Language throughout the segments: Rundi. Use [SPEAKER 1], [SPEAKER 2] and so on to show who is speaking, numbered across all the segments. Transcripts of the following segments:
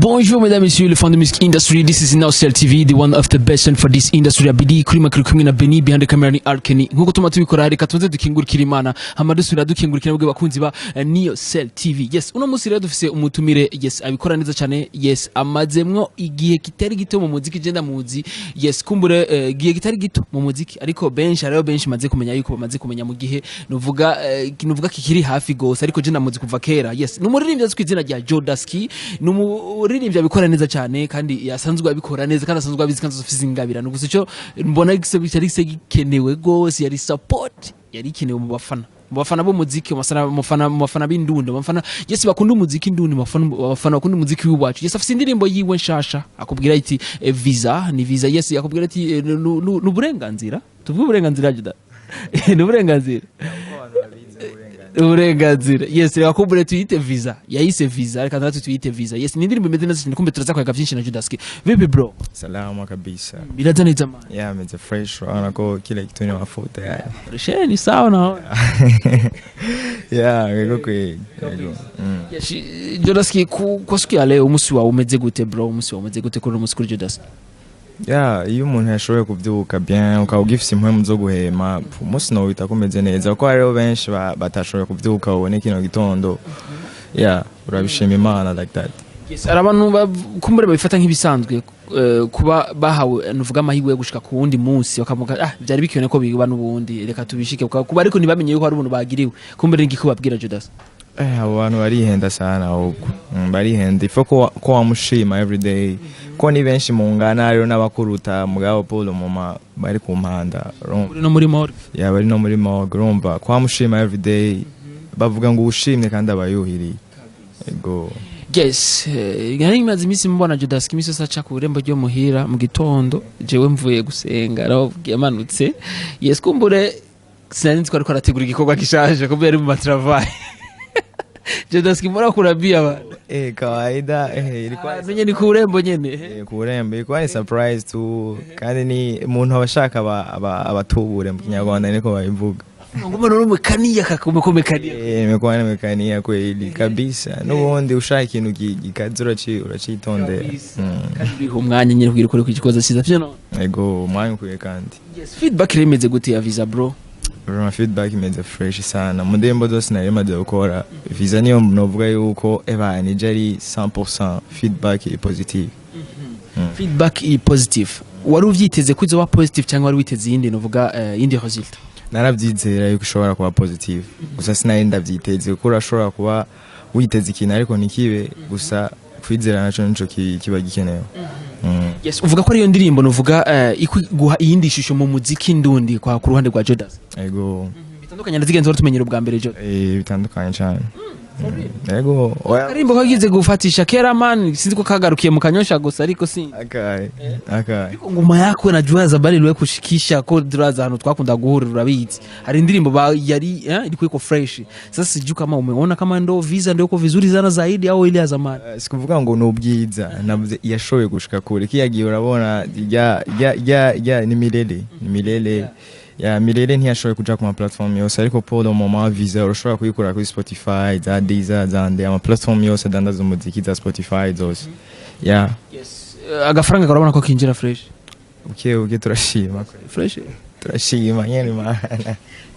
[SPEAKER 1] Bonjour mesdames, messieurs, les fans de music industry. This is Nocel TV, the one of the best and for this industry. Abidi kuri makuru kumwe na Benny, behind the camera ni Arkeni. Nkuko tuma tubikora, reka tuze dukingurikira Imana. Hama dusubira dukingurikira nabwo bakunzi ba Nocel TV. Yes, uno munsi rero dufise umutumire, yes, abikora neza cyane. Yes, amazemwo igihe kitari gito mu muziki, genda muzi. Yes, kumbure igihe kitari gito mu muziki, ariko benshi, hariho benshi maze kumenya yuko bamaze kumenya mu gihe nuvuga kikiri hafi gose, ariko je ndamuzi kuva kera. Yes, ni umuririmbyi azwi ku izina rya Jodaski, ni umuririmbyi abikora neza cyane kandi yasanzwe abikora neza kandi asanzwe abizi kandi afise ingabirano. Gusa ico mbona gise bitari gise gikenewe gose yari support, yari ikenewe mu bafana b'umuziki, mu bafana b'indundi, mu bafana, yes, bakunda umuziki indundi, mu bafana bakunda umuziki w'iwacu. Yes, afise indirimbo yiwe nshasha akubwira ati visa ni visa. Yes, akubwira ati n'uburenganzira, tuvuge uburenganzira, Juda, ni uburenganzira, uburenganzira. Yes, reka kumbure tuyite visa, yayise visa, reka natwe tuyite visa. Yes, ni indirimbo imeze neza cyane, kumbe turaza kwaga byinshi na Judaski. Vipi bro?
[SPEAKER 2] Salama kabisa.
[SPEAKER 1] Biraza neza man?
[SPEAKER 2] Yeah, meze fresh, unaona ko kila kitu ni mafuta yani.
[SPEAKER 1] Sheni sawa naona.
[SPEAKER 2] Yeah, yego kweli. Yego.
[SPEAKER 1] Yes, Judaski, kwa siku ya leo umunsi wawe umeze gute bro? Umunsi wawe umeze gute kuri uno munsi kuri Judaski?
[SPEAKER 2] Yeah, iyo umuntu yashoboye kuvyuka bien, ukaba ugifise impwemu zo guhema, umunsi nowita kumeze neza, kuko hariho benshi batashoboye kuvyuka ubone kino gitondo. Yeah, urabishima Imana like that.
[SPEAKER 1] Yes, hari abantu kumbure babifata nk'ibisanzwe kuba bahawe nuvuga amahirwe yo gushika ku wundi munsi, bakavuga: "Ah, byari bikenewe ko biba n'ubundi, reka tubishike," kuba ariko ntibamenye yuko hari ubuntu bagiriwe. Kumbure n'igiki babwira, Judas?
[SPEAKER 2] Abo bantu barihenda sana ahubwo. Barihenda. Ifo ko wamushima everyday. Ko ni benshi mungana, hariho n'abakuruta, mugabo Paul muma bari ku mpanda. Urumva?
[SPEAKER 1] Uri no muri morgue.
[SPEAKER 2] Yeah, bari no muri morgue, urumva ko wamushima everyday, bavuga ngo uwushimye kandi aba yuhiriye. Ego.
[SPEAKER 1] Yes, nari maze iminsi mbona Judas iminsi yose aca ku irembo ryo muhira mu gitondo, jewe mvuye gusenga, naho yamanutse. Yes, kumbure sinari nzi ko ariko arategura igikorwa gishaje, kumbe yari mu ma travail. Judas mbona kurabia abantu.
[SPEAKER 2] Kawaida, ilikuwa
[SPEAKER 1] Menye ni ku irembo nyene.
[SPEAKER 2] Ku irembo ilikuwa ni surprise tu, kandi ni umuntu aba ashaka abatubure mu Kinyarwanda niko babivuga.
[SPEAKER 1] Ngoma nuri mekania kakumekania.
[SPEAKER 2] Nimekuwa nimekania kweli kabisa, n'ubundi ushaka ikintu gikaze uracitondera.
[SPEAKER 1] Kandi uriha umwanya nyine kugira ukore ku gikorwa cyiza, sivyo no?
[SPEAKER 2] Ego, umwanya ukwiye kandi.
[SPEAKER 1] Yes, feedback rero imeze gute ya visa bro?
[SPEAKER 2] Vraiment, feedback imeze fresh sana. Mu ndirimbo zose nari maze gukora, visa niyo novuga yuko eba nije ari 100% feedback iri positive.
[SPEAKER 1] Feedback iri positive. Wari uvyiteze ko izoba positive cyangwa wari witeze iyindi, novuga iyindi result?
[SPEAKER 2] Narabyizera yuko ishobora kuba positive, gusa sinari ndabyiteze, kuko urashobora kuba witeze ikintu ariko ntikibe. Gusa kwizera naco nico kiba gikenewe.
[SPEAKER 1] Yes, uvuga ko ariyo ndirimbo nuvuga ikuguha iyindi shusho mu muziki ndundi kwa ku ruhande rwa Jodas?
[SPEAKER 2] Ego.
[SPEAKER 1] Bitandukanye na zigenzi wari tumenyera ubwa mbere, Jodas?
[SPEAKER 2] Bitandukanye cyane. Ego, oya.
[SPEAKER 1] Karimbo kagize gufatisha kera man, sinzi ko kagarukiye mu Kanyosha gusa, ariko si
[SPEAKER 2] Akaye akaye?
[SPEAKER 1] Ariko ngoma yako najua zabari liwe kushikisha ko turaza ahantu twakunda guhurira, urabizi, hari indirimbo ba yari ilikuwa iko fresh. Sasa sijui kama umeona kama ndo visa ndio iko vizuri sana zaidi au ile ya zamani.
[SPEAKER 2] Sikuvuga ngo ni ubwiza, navuze yashoboye gushika kure kiya gihe. Urabona rya ni milele, ni milele ya milele, ntiyashoboye kuja ku ma platform yose, ariko pour le moment visa urashobora kuyikura kuri Spotify, za Deezer, za nde, ama platform yose adandaza umuziki, za Spotify zose, yeah.
[SPEAKER 1] Yes, agafaranga karabona ko kinjira fresh?
[SPEAKER 2] Buke buke, turashima.
[SPEAKER 1] Fresh.
[SPEAKER 2] Turashima nyene Imana.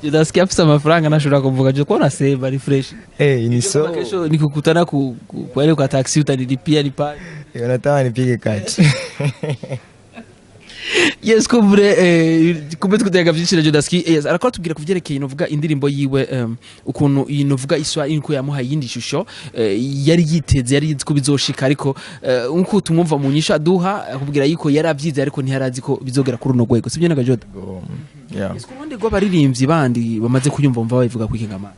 [SPEAKER 1] Judasikia afise amafaranga nashobora kuvuga je kuona save ari fresh.
[SPEAKER 2] Ni so.
[SPEAKER 1] Kama kesho nikikutana kwa ile kwa taxi utanilipia nipande?
[SPEAKER 2] Unataka nipige kati?
[SPEAKER 1] Yes, kumbre kumbe tukutega byinshi na Judaski. Yes, arakora tubwira kuvyerekeye novuga indirimbo yiwe, ukuntu iyi novuga iswa inko yamuhaye iyindi shusho yari yiteze, yari yizi ko bizoshika, ariko nkuko tumwumva mu nyisho aduha, akubwira yuko yari avyize ariko ntiyarazi ko bizogera kuri runo rwego, sibyo naga Joda?
[SPEAKER 2] Yeah.
[SPEAKER 1] Yes, ku ruhande rw'abaririmbyi bandi bamaze kuyumva, mva babivuga kwikengama?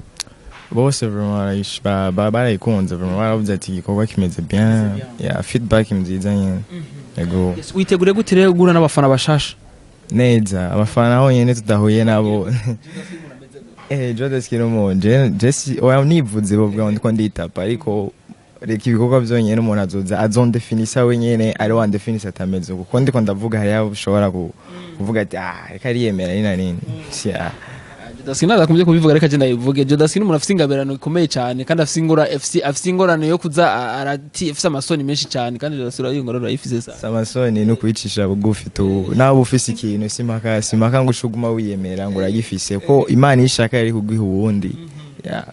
[SPEAKER 2] Bose vraiment barayikunze vraiment, baravuze ati igikorwa kimeze bien. Yeah, feedback nziza nyene, yego.
[SPEAKER 1] Yes, witegure gute rero guhura n'abafana bashasha?
[SPEAKER 2] Neza, abafana honyene tudahuye nabo. Jodas Kirumo, je je oya nivuze bavuga ngo ndiko nditapa, ariko reka ibikorwa vyonyene umuntu azoza azondefinisa wenyene, ari wandefinisa atameze uko, kuko ndiko ndavuga hariya ushobora kuvuga ati: "Ah, reka ariyemera nina nini." Yeah.
[SPEAKER 1] Jodaski nadakunze kubivuga, reka je ndabivuge. Jodaski ni umuntu afise ingabirano ikomeye cyane, kandi afise ingora afise ingorane yo kuza arati afise amasoni menshi cyane. Kandi Jodaski urayingorora, urayifise sa.
[SPEAKER 2] Samasoni no kwicisha bugufi tu. Nawe ufise ikintu, simpaka ngo ushuguma wiyemera ngo uragifise, ko Imana ishaka yari kuguha uwundi. Yeah.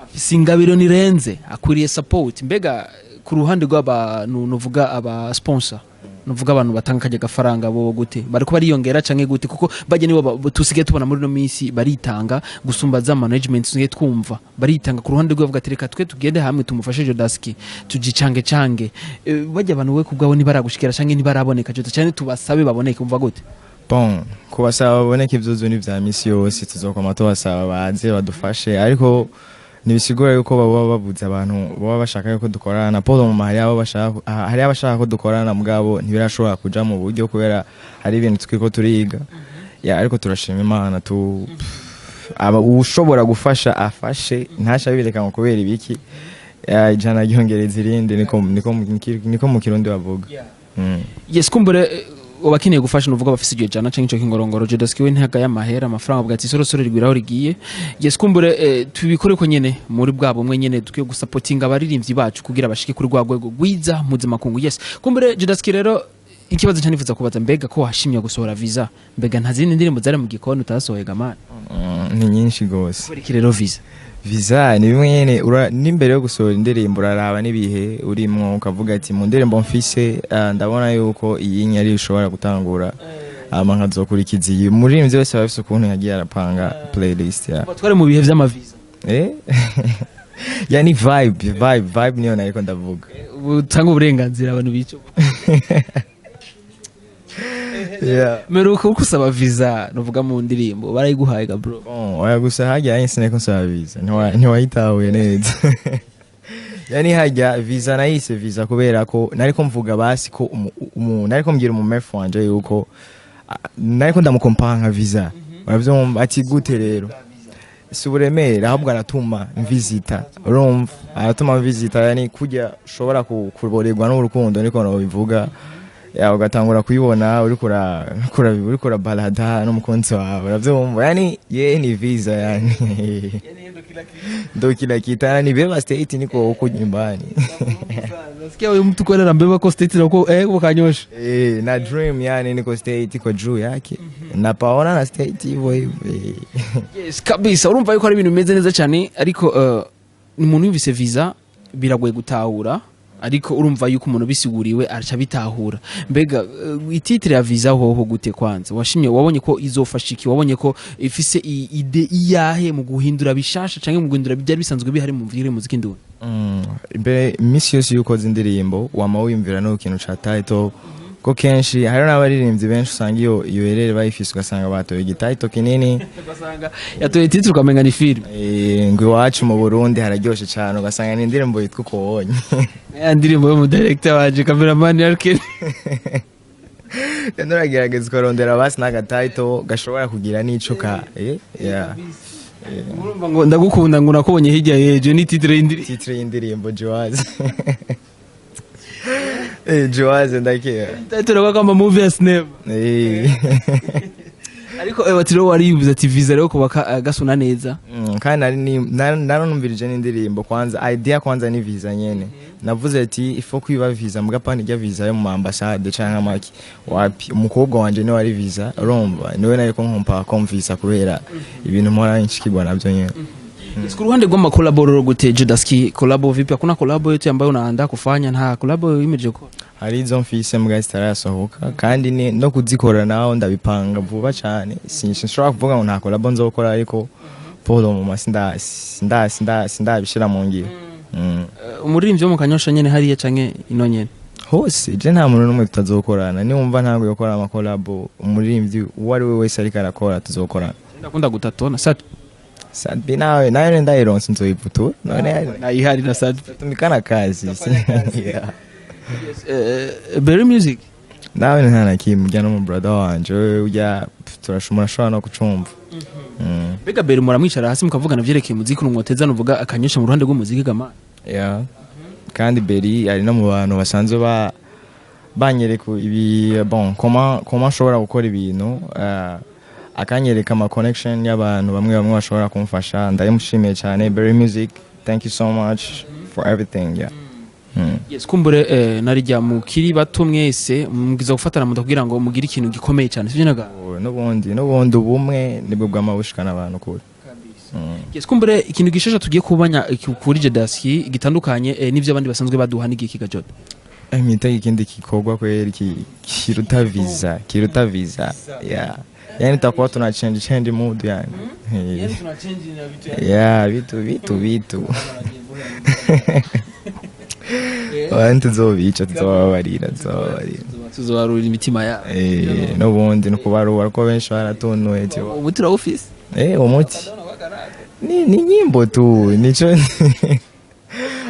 [SPEAKER 1] Afise ingabiro nirenze, akwiriye support. Mbega ku ruhande rw'abantu, nuvuga aba sponsor, nuvuga abantu batanga kajya gafaranga, bo gute bariko bariyongera canke gute? Kuko bajya nibo tusigaye tubona muri no minsi baritanga gusumba za management. Tusigaye twumva baritanga ku ruhande rw'abavuga ati: "Reka twe tugende hamwe tumufashe Jodaski, tujicange cange." Bajya abantu we kubwabo ntibaragushikira canke ntibaraboneka, Joda, cyane tubasabe baboneke, umva gute?
[SPEAKER 2] Bon, kubasaba baboneke ivyuzu ni vya misi yose, tuzokoma tubasaba baze badufashe, ariko ntibisigura yuko baba babuze abantu baba bashaka yuko dukorana. Paul mu hari abashaka ko dukorana, mugabo ntibirashobora kuja mu buryo kubera hari ibintu twiko turiga. Ya, ariko turashima Imana tu aba ushobora gufasha afashe, ntasha bibireka ngo kubera ibiki. Ya, ijana ryongereza irindi, niko mu Kirundi bavuga.
[SPEAKER 1] Yes, kumbure ubakeneye gufasha, nuvuga bafise iryo jana canke ico kingorongoro. Jodaski we ntihagaye amahera, amafaranga, avuga ati: "Isorosoro rigwira aho rigiye." Yes, kumbure tubikore ko nyene muri bwa bumwe nyene dukwiye gusapotinga abaririmbyi bacu kugira bashike kuri rwa rwego rwiza mpuzamakungu. Yes, kumbure Jodaski rero ikibazo cyane nifuza kubaza: mbega ko washimye gusohora Visa, mbega nta zindi ndirimbo zari mu gikoni utasohoye gamana?
[SPEAKER 2] Ni nyinshi gose.
[SPEAKER 1] Kubera iki rero Visa?
[SPEAKER 2] Visa ni bimwe nyene n'imbere yo gusohora indirimbo uraraba n'ibihe urimwo, ukavuga ati: "Mu ndirimbo mfise, ndabona yuko iyi nyari ishobora gutangura, hama nkazokurikiza iyi." Umuririmbyi wese aba afise ukuntu yagiye arapanga playlist ya
[SPEAKER 1] Twari mu bihe vy'amaviza.
[SPEAKER 2] Yani vibe niyo nariko ndavuga.
[SPEAKER 1] Utanga uburenganzira abantu bica.
[SPEAKER 2] Yeah.
[SPEAKER 1] Meruka ukusaba visa, nuvuga mu ndirimbo, barayiguhaye ga bro?
[SPEAKER 2] Bon, oya, gusa harya sineko nsaba visa, ntiwayitahuye neza. Yani harya visa nayise visa kubera ko nariko mvuga basi ko nariko mbwira umumefu wanje yuko nariko ndamukompara nka visa, uravyumva? Ati gute rero? Si uburemere, ahubwo aratuma mvisita, urumva? Aratuma mvisita, yani kurya ushobora kuborerwa n'urukundo, niko nobivuga. Ya, ugatangura kuyibona uriko urabalada n'umukunzi wawe, uravyumva? Yani ye ni visa, yani ndo kila kitu, ananibeba State, niko huko nyumbani.
[SPEAKER 1] Nasikia huyu mtu kweli anambeba kwa State na huko huko Kanyosha.
[SPEAKER 2] Eh, na dream, yani niko State, iko juu yake, napaona na State hivyo hivyo.
[SPEAKER 1] Yes, kabisa, urumva yuko ari ibintu bimeze neza cyane. Ariko ni umuntu yumvise visa biragoye gutahura, ariko urumva yuko umuntu bisiguriwe araca bitahura. Mbega ititre ya Visa hoho gute? Kwanza washimye, wabonye ko izofasha iki? Wabonye ko ifise idée iyahe mu guhindura bishasha canke mu guhindura byari bisanzwe bihari mu mvire muziki ndundi?
[SPEAKER 2] Imbere iminsi yose iyo ukoze indirimbo wama wiyumvira no ikintu ca title, ko kenshi hariho n'abaririmbyi benshi usanga iyo erere bayifise, ugasanga batoye igititle kinini.
[SPEAKER 1] Ugasanga yatoye titre ukamenga ni film.
[SPEAKER 2] Eh, ngo iwacu mu Burundi hararyoshe cane, ugasanga ni indirimbo yitwa uko wonye.
[SPEAKER 1] Ya ndirimbo yo mu director wanje, cameraman Yarkin.
[SPEAKER 2] Rero uragerageza ukarondera basi n'agatitle gashobora kugira n'ico ka yeah.
[SPEAKER 1] Urumva ngo ndagukunda, ngo nakubonye hirya yejo, ni titre y'indirimbo.
[SPEAKER 2] Titre y'indirimbo Joaze, Joaze ndakira.
[SPEAKER 1] Title kwa kama movie ya cinema. Ariko bati rero wariyumviza ati Visa rero kuba gasuna neza.
[SPEAKER 2] Kandi nari naranumvirije n'indirimbo kwanza, idea kwanza ni visa nyene. Navuze ati ifo kwiba visa muga pani rya visa yo mu ambassade canke amaki wapi, umukobwa wanje niwe ari visa, urumva? Niwe nariko nkompa kom visa kubera ibintu mpora nshikirwa navyo nyene.
[SPEAKER 1] Ku ruhande rw'amakolabo gute, Judaski? Kolabo vipi? Hakuna kolabo yote ambayo unaandaa kufanya? Nta kolabo imeje ko?
[SPEAKER 2] Hari izo mfise mbwa zitarasohoka, kandi no kuzikora naho ndabipanga vuba cane. Sinshobora kuvuga ngo nta kolabo nzokora, ariko pour le moment sindabishira mu ngiro.
[SPEAKER 1] Umuririmbyi wo mu Kanyosha nyene hariya canke ino nyene?
[SPEAKER 2] Hose, je nta muntu n'umwe tutazokorana. Niwumva ntabwo yokora amakolabo, umuririmbyi uwo ari we wese ariko arakora tuzokorana.
[SPEAKER 1] Ndakunda gutatona Sat.
[SPEAKER 2] Sadbi nawe ndayironse nzoyivutura none.
[SPEAKER 1] Nayihari na Sat.
[SPEAKER 2] Tumikana kazi. Yeah.
[SPEAKER 1] Berry Music.
[SPEAKER 2] Nawe nta na kimwe, ujya no mu brother wanje wewe ujya turashobora ashobora no kucumva.
[SPEAKER 1] Mbega Berry muramwicara hasi mukavugana vyerekeye umuziki, urumwoteza nuvuga Akanyosha mu ruhande rw'umuziki gama?
[SPEAKER 2] Yeah. Kandi Berry ari no mu bantu basanzwe ba banyereka ibi, bon, comment nshobora gukora ibintu. Akanyereka ama connection y'abantu bamwe bamwe bashobora kumfasha. Ndayimushimiye cyane. Berry Music, thank you so much for everything, yeah.
[SPEAKER 1] Yes, kumbure narijya mukiri bato mwese mubwiza gufatana mu kugira ngo mugire ikintu gikomeye cyane, sibyo naga?
[SPEAKER 2] Oh, n'ubundi ubumwe nibwo bwamabushikana abantu kure.
[SPEAKER 1] Yes, kumbure ikintu gishasha tugiye kubanya kuri Jedaski gitandukanye n'ivyo abandi basanzwe baduha n'igihe kigajoda?
[SPEAKER 2] Mwitege ikindi gikorwa kweli kiruta visa, kiruta visa, yeah. Yani tutakuwa tuna change change mood yani. Yeah, vitu vitu vitu. Abantu tuzobica, tuzobabarira, tuzobabarira.
[SPEAKER 1] Tuzobarura imitima yabo.
[SPEAKER 2] N'ubundi no kubarura ko benshi baratunuye tiwa.
[SPEAKER 1] Ubu turawufise.
[SPEAKER 2] Umuti ni nyimbo tu, nico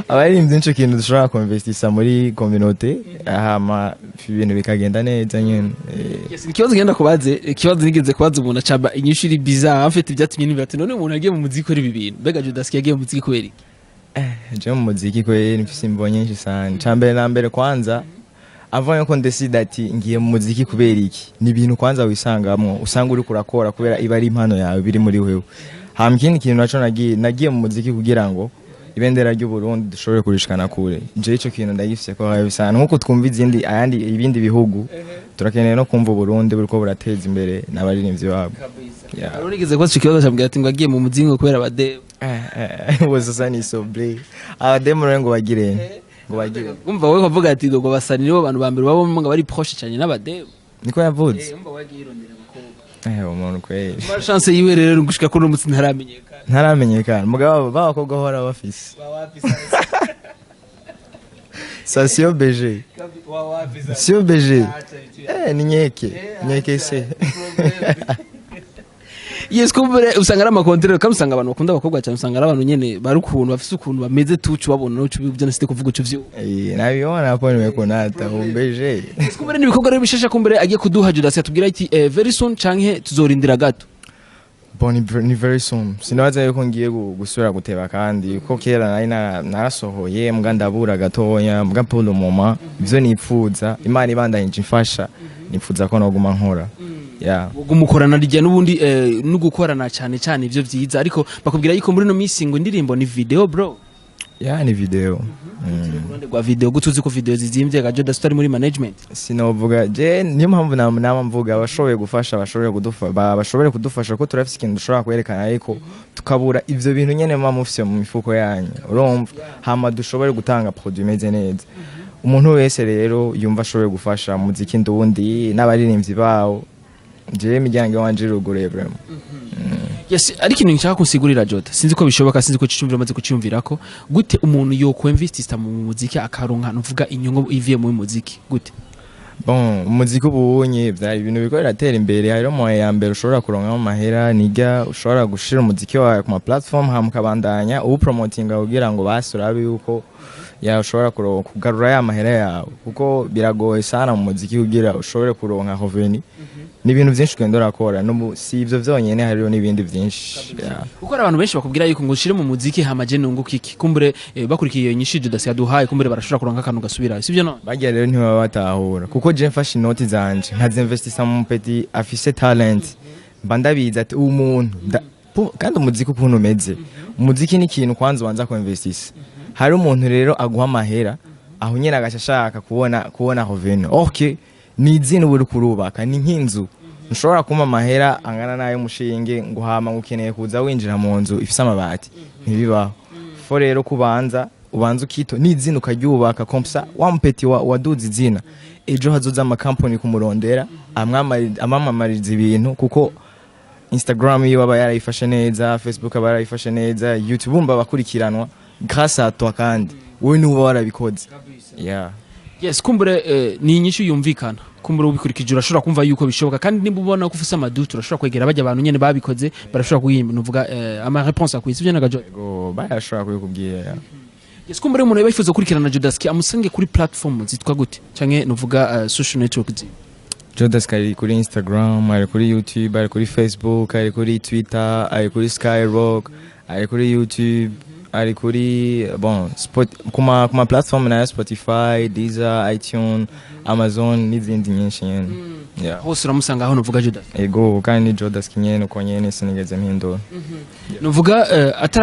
[SPEAKER 2] abaririmbyi, nico kintu dushobora kuinvestisa muri communauté, hama ibintu bikagenda neza nyene.
[SPEAKER 1] Yes, ikibazo ngenda kubaze, ikibazo nigeze kubaza umuntu acaba inyishu iri bizarre, en fait byatumye niba ati none umuntu yagiye mu muziki kuri ibi bintu, mbega Judas yagiye mu muziki kubera iki?
[SPEAKER 2] Je mu muziki kweli mfise imvo nyinshi sana. Ca mbere na mbere, kwanza avant yuko ndecide ati ngiye mu muziki kubera iki, ni ibintu kwanza wisangamwo, usanga uriko urakora kubera iba ari impano yawe, biri muri wewe. Hama ikindi kintu naco, nagiye mu muziki kugira ngo ibendera ry'u Burundi dushobore kurishikana kure. Je ico kintu ndagifise ko bisana nkuko twumva izindi ayandi ibindi bihugu, turakeneye no kumva Uburundi buriko burateza imbere n'abaririmbyi babo. Yeah.
[SPEAKER 1] Hari unigeze kubaza ico kibazo acambwira ati ngo agiye mu muziki ngo kubera abademu.
[SPEAKER 2] Ubu sasa ni sobre abademu rero, ngo bagire ngo bagire.
[SPEAKER 1] Umva wowe ukavuga ati ngo basani nibo bantu ba mbere babamo ngo bari proche cyane n'abademu.
[SPEAKER 2] Niko yavuze.
[SPEAKER 1] Umva wagiye irondera abakobwa.
[SPEAKER 2] Umuntu kweli.
[SPEAKER 1] Ma chance yiwe rero gushika kuri uno munsi ntaramenyekana.
[SPEAKER 2] Ntaramenyekana, mugabo b'abakobwa bahora bafise sa sio BG, sio BG, ni nyeke nyeke se.
[SPEAKER 1] Yes, kumbure usanga ari amakontere kandi usanga abantu bakunda abakobwa cyane, usanga ari abantu nyene bari ukuntu bafise ukuntu bameze tucu babona n'ucu byo nasite kuvuga ucu vyo.
[SPEAKER 2] Nabibona hapo nimekunata umbeje.
[SPEAKER 1] Yes, kumbure n'ibikorwa rero bishasha kumbure agiye kuduha Judas atubwira ati very soon canke tuzorindira gato?
[SPEAKER 2] Bon, ni very soon. Sinabaza yuko ngiye gusubira guteba kandi ko kera nari narasohoye mbwa ndabura gatonya, mbwa pour le moment ivyo nipfuza, Imana ibandanyije imfasha, nipfuza ko noguma nkora, yeah.
[SPEAKER 1] Gumukorana rijya n'ubundi no gukorana cyane cyane ivyo vyiza, ariko bakubwira yuko muri no misi ngo indirimbo ni video, bro.
[SPEAKER 2] Yeah, ni video.
[SPEAKER 1] Uruhande rwa video gutuzi ko video zizimvye ga Judas utari muri management?
[SPEAKER 2] Sinovuga je, niyo mpamvu nama mvuga abashoboye gufasha bashobore bashobore kudufasha, ko turafise ikintu dushobora kwerekana ariko tukabura ivyo bintu nyene muba mufise mu mifuko yanyu, urumva, hama dushobore gutanga produit imeze neza. Umuntu wese rero yumva ashoboye gufasha muziki ndundi n'abaririmbyi bawo, jewe imiryango iwanje iruguruye vraiment.
[SPEAKER 1] Yes, ariko ikintu nshaka kunsigurira Jota, sinzi ko bishoboka, sinzi ko cicumvira amaze kuciyumvirako, gute umuntu yo kuinvestista mu muziki akaronka nuvuga inyungu ivuye mu muziki, gute?
[SPEAKER 2] Bon, umuziki ubunye byari ibintu biriko biratera imbere. Hariho moyen ya mbere ushobora kuronkamo amahera, niga ushobora gushira umuziki wawe ku ma platform, hama ukabandanya uwupromotinga kugira ngo basi urabe yuko ya ushobora kugarura ya mahera yawe, kuko biragoye sana mu muziki kugira ushobore kuronka revenu. Ni ibintu byinshi ugenda urakora. N'ubu si ivyo vyonyene, hariho n'ibindi byinshi, yeah.
[SPEAKER 1] Kuko hari abantu benshi bakubwira yuko ngo ushire mu muziki hama je nunguka iki, kumbure bakurikiye iyo nyishu Judas yaduhaye, kumbure barashobora kuronka akantu gasubirayo, sivyo none?
[SPEAKER 2] Bagiye rero ntibaba batahura, kuko je mfashe inoti zanje nkazinvestisa mu petit afise talent, mba ndabizi ati uwo muntu kandi umuziki ukuntu umeze, umuziki ni ikintu kwanza ubanza kuinvestisa. Hari umuntu rero aguha amahera aho nyene agaca ashaka kubona revenu. Okay, ni izina uba uriko urubaka, ni nk'inzu. Ntushobora kumpa amahera angana n'ayo mushinge ngo hama ngo ukeneye kuza winjira mu nzu ifise amabati, ntibibaho. Faut rero kubanza ubanza ukito n'izina ukaryubaka, comme ça wa mupeti waduze izina, ejo hazoza amakampani kumurondera amwamamariza ibintu, kuko Instagram yiwe aba yarayifashe neza, Facebook aba yarayifashe neza, YouTube, bumva bakurikiranwa grâce à toi, kandi wowe niwe uba warabikoze, yeah.
[SPEAKER 1] Yes, kumbure ni inyishu yumvikana. Kumbure ubikurikije urashobora kumva yuko bishoboka, kandi nimba ubona ko ufise amadoute urashobora kwegera bajya abantu nyene babikoze, barashobora kuguha nuvuga ama réponse akwiye, sivyo naga Jota?
[SPEAKER 2] Yego, bayashobora kubikubwira, yeah.
[SPEAKER 1] Yes, kumbure umuntu yifuza gukurikirana Judas amusange kuri platform zitwa gute canke nuvuga social network zi?
[SPEAKER 2] Judas ari kuri Instagram, ari kuri YouTube, ari kuri Facebook, ari kuri Twitter, ari kuri Skyrock, ari kuri YouTube, ari kuri bon spot kuma platform nayo Spotify, Deezer, iTunes, Amazon n'izindi nyinshi nyene. Yeah.
[SPEAKER 1] Hose uramusanga aho, nuvuga Judas?
[SPEAKER 2] Ego, kandi ni Jodaski nyene, uko nyene, sinigeze mpindura.
[SPEAKER 1] Nuvuga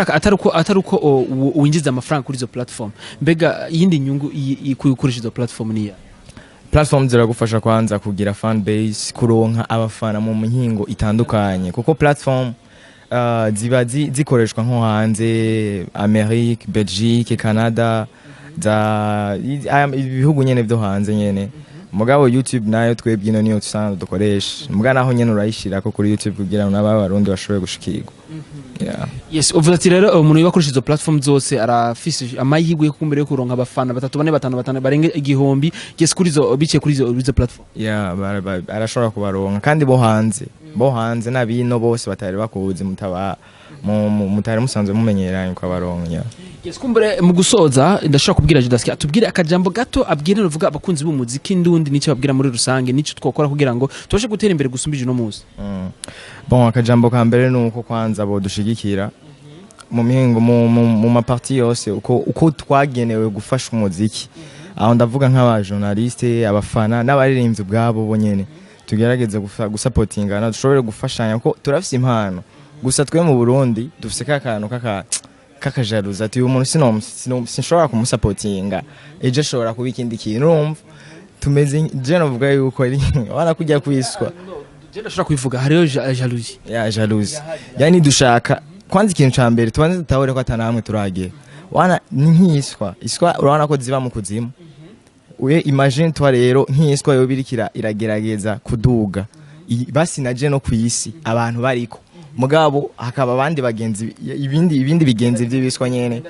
[SPEAKER 1] atari uko winjiza amafaranga kuri izo platform, mbega iyindi nyungu kukoresha izo platform ni iya?
[SPEAKER 2] Platform ziragufasha kwanza kugira fan base, kuronka abafana mu mihingo itandukanye, kuko platform ziba zikoreshwa nko hanze, Amerique, Belgique, Canada, za ibihugu nyene vyo hanze nyene. Mugabo YouTube nayo twebwe ino niyo dusanzwe dukoresha, muga naho nyene urayishirako kuri YouTube kugira ngo n'aba Barundi bashobore gushikirwa, yeah.
[SPEAKER 1] Yes, uvuze ati rero umuntu yoba akoresha izo platform zose arafise amahirwe yo kumbere yo kuronka abafana batatu, bane, batanu, batanu barenga 1000, yes, kuri izo, biciye kuri izo platform.
[SPEAKER 2] Yeah, arashobora kubaronka, kandi bo hanze n'abino bose batari bakuzi, mutaba mutari musanzwe mumenyeranye, ukabaronka, yeah.
[SPEAKER 1] Yes, kumbure mu gusoza ndashobora kubwira Judas atubwire akajambo gato abwire, nuvuga, abakunzi b'umuziki ndundi, n'icyo babwira muri rusange, n'icyo twakora kugira ngo tubashe gutera imbere gusumbije uno munsi.
[SPEAKER 2] Bon, akajambo ka mbere ni uko kwanza bodushigikira mu mihingo, mu ma parties yose uko twagenewe gufasha umuziki. Aho ndavuga nk'aba journaliste, abafana n'abaririmbyi ubwabo bo nyene, tugerageze gusapotingana, dushobore gufashanya, kuko turafise impano. Gusa twe mu Burundi dufise ka kantu kakajaruza, ati uyu muntu sinshobora kumusapotinga, ejo ashobora kuba ikindi kintu. Urumva tumeze, je novuga yuko ari wana kujya kwiswa.
[SPEAKER 1] Je ndashobora kubivuga, hariho jalousie.
[SPEAKER 2] Ya, jalousie, yani dushaka kwanza ikintu ca mbere tubanze dutahure ko atanamwe turagera. Wana ni nk'iswa, iswa urabona ko ziba mu kuzimu. Uye imagine toi rero nk'iswa yoba iriko iragerageza kuduga, basi naje no kwisi abantu bariko, mugabo hakaba abandi bagenzi, ibindi bigenzi vy'ibiswa nyene,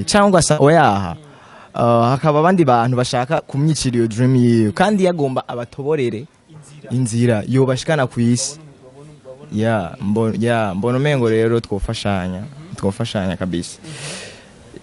[SPEAKER 2] cyangwa se oyaha, hakaba abandi bantu bashaka kumwicira iyo dream yiwe, kandi yagomba abatoborere inzira yobashikana ku isi. Ya, ya, mbona umengo rero twofashanya kabisa.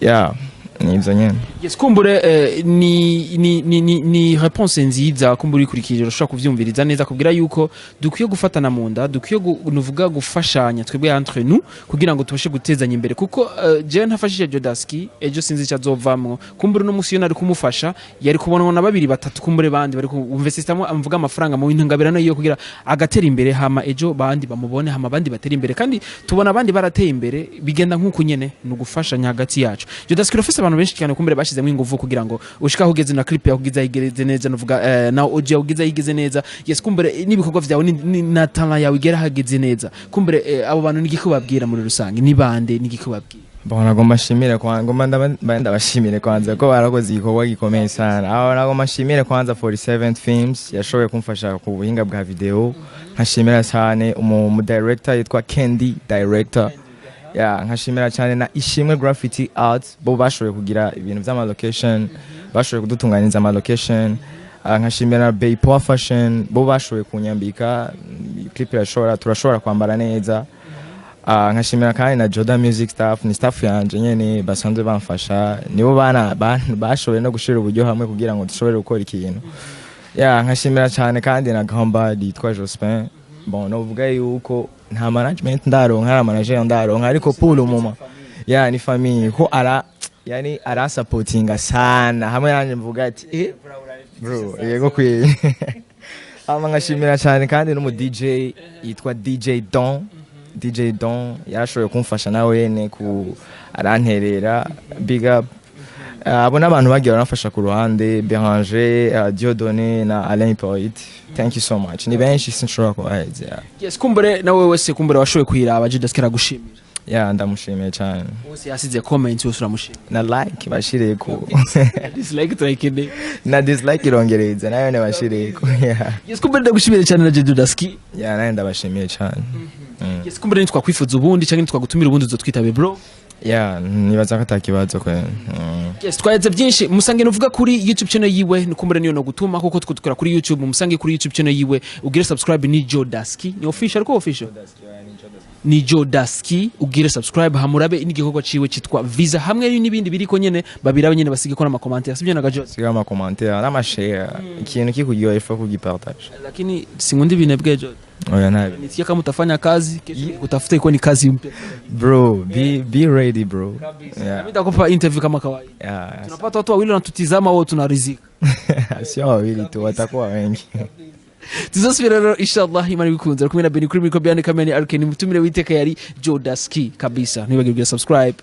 [SPEAKER 2] Ya, nivyo nyene.
[SPEAKER 1] Yes, kumbure ni réponse nziza. Kumbure uyikurikije urashobora kuvyumviriza neza, kubwira yuko dukwiye gufatana mu nda, dukwiye nuvuga gufashanya twebwe entre nous kugira ngo tubashe gutezanya imbere, kuko jewe ntafashije Jodaski, ejo sinzi icyo azovamwo. Kumbure uno musi iyo nari kumufasha yari kubonwa na babiri, batatu, kumbure bandi bari kumvesitamo, amvuga amafaranga mu intangabirano yiyo kugira agatera imbere, hama ejo bandi bamubone, hama abandi batera imbere, kandi tubona abandi barateye imbere. Bigenda nk'uku nyene, ni ugufashanya hagati yacu. Jodaski, urafise abantu benshi cyane kumbere bashizemo ingufu kugira ngo ushika aho ugeze, na clip yawe ugeze igeze neza, nuvuga na audio yawe ugeze igeze neza. Yes, kumbere n'ibikorwa vyawe na talent yawe igera hageze neza. Kumbere abo bantu nigiko babwira muri rusange, ni bande, nigiko babwira?
[SPEAKER 2] Bon, nagomba nshimire kwa ngomba ndabashimire kwanza ko barakoze igikorwa gikomeye sana. Aho nagomba nshimire kwanza 47 Films yashoboye kumfasha ku buhinga bwa video, nkashimira cyane umu director yitwa Candy Director. Ya, nkashimira cyane na Ishimwe Graffiti Art, bo bashoboye kugira ibintu vy'ama location, bashoboye kudutunganiriza ama location. Nkashimira Baypoa Fashion, bo bashoboye kunyambika, clip irashobora, turashobora kwambara neza. Nkashimira kandi na Jordan Music Staff, ni staff yanje nyene basanzwe bamfasha, nibo bana bashoboye no gushira uburyo hamwe kugira ngo dushobore gukora ikintu. Ya, nkashimira cyane kandi na Gamba yitwa Jospin. Bon, novuga yuko nta management ndaronka, nta manager ndaronka, ariko pour le moment, ya, ni famille, ko ara yani arasapotinga sana hamwe nanje, mvuga ati bro, yego kwiye. Hama nkashimira cyane kandi n'umu DJ yitwa DJ Don. DJ Don yarashoboye kumfasha nawe yene ku aranterera, big up. Abo n'abantu bagiye baramfasha ku ruhande, Beranger, Dieudonné na Alain Hippolyte, thank you so much. Ni benshi, sinshobora kubaheza, yeah.
[SPEAKER 1] Yes, kumbure nawe wese kumbure washoboye kuyiraba, Judas karagushimira.
[SPEAKER 2] Yeah, ndamushimiye cyane.
[SPEAKER 1] Wose yasize comment, wose uramushimira.
[SPEAKER 2] Na like bashireko.
[SPEAKER 1] Dislike turayikeneye.
[SPEAKER 2] Na dislike irongereza nayo ne bashireko, yeah.
[SPEAKER 1] Yes, kumbure ndagushimire cyane na Judaski.
[SPEAKER 2] Yeah, nayo ndabashimiye cyane.
[SPEAKER 1] Yes, kumbure nitwakwifuza ubundi cyangwa nitwagutumira ubundi uzotwitabe, bro?
[SPEAKER 2] Yeah, nibaza ko atakibazo kwe.
[SPEAKER 1] Yes, twaheze byinshi. Musange nuvuga kuri YouTube channel yiwe, nukumbure niyo no gutuma kuko twudukora kuri YouTube. Musange kuri YouTube channel yiwe, ugire subscribe, ni Jodaski, ni official, ariko official. Ni Jodaski, ugire subscribe hamurabe n'igikorwa ciwe citwa Visa hamwe n'ibindi biriko nyene, babirabe nyene, basige ko n'ama commentaire, sibyo naga Jod?
[SPEAKER 2] Siga ama commentaire n'ama share, ikintu kikugiwa ifa kugipartage.
[SPEAKER 1] Lakini singundi binebwe, Jod.
[SPEAKER 2] Oya, ntabi.
[SPEAKER 1] Nisikia kama utafanya kazi kesho, utafuta ikuwa ni kazi mpya.
[SPEAKER 2] Bro, be ready, bro. Yeah.
[SPEAKER 1] Mimi nitakupa interview kama kawaida. Tunapata watu wawili wanatutizama, wao tunarizika.
[SPEAKER 2] Sio wawili tu, watakuwa wengi.
[SPEAKER 1] Tuzosubira rero inshallah, Imana ibikunze. Kumwe na Beni kuri micro, behind camera ni Arken, mutumire witeka yari Jodaski kabisa. Ntibagirwe subscribe.